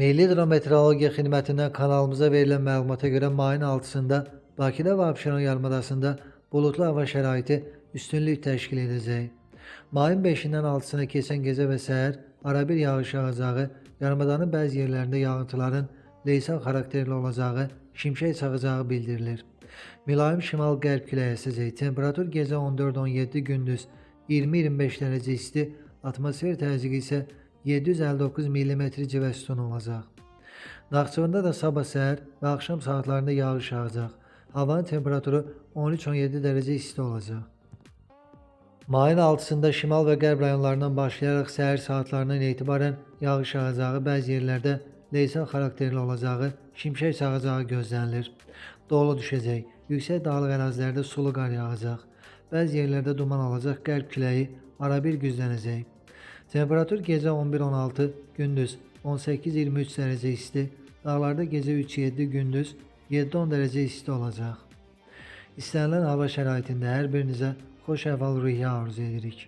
Milli Hidrometeorologiya Xidmətindən kanalımıza verilən məlumata görə mayın 6-sında Bakıda və Abşeron yarımadasında buludlu hava şəraiti üstünlük təşkil edəcək. Mayın 5-dən 6-sına keçən gecə və səhər arabir yağış yağacağı, yarımadanın bəzi yerlərində yağıntıların leysan xarakterli olacağı, şimşək çaxacağı bildirilir. Mülayim şimal-qərb küləyi əsəcək. Temperatur gecə 14-17, gündüz 20-25 dərəcə isti, atmosfer təzyiqi isə 759 mm civə sütunu olacaq. Naxçıvanda da sabah səhər və axşam saatlarında yağış yağacaq. Havanın temperaturu 13-17 dərəcə isti olacaq. Mayın 6-sında şimal və qərb rayonlarından başlayaraq səhər saatlarından etibarən yağış yağacağı, bəzi yerlərdə leysan xarakterli olacağı, şimşək çaxacağı gözlənilir. Dolu düşəcək. Yüksək dağlıq ərazilərdə sulu qar yağacaq. Bəzi yerlərdə duman olacaq, qərb küləyi arabir güclənəcək. Temperatur gecə 11-16, gündüz 18-23 dərəcə isti, dağlarda gecə 3-7, gündüz 7-10 dərəcə isti olacaq. İstənilən hava şəraitində hər birinizə xoş əhval-ruhiyyə arzu edirik.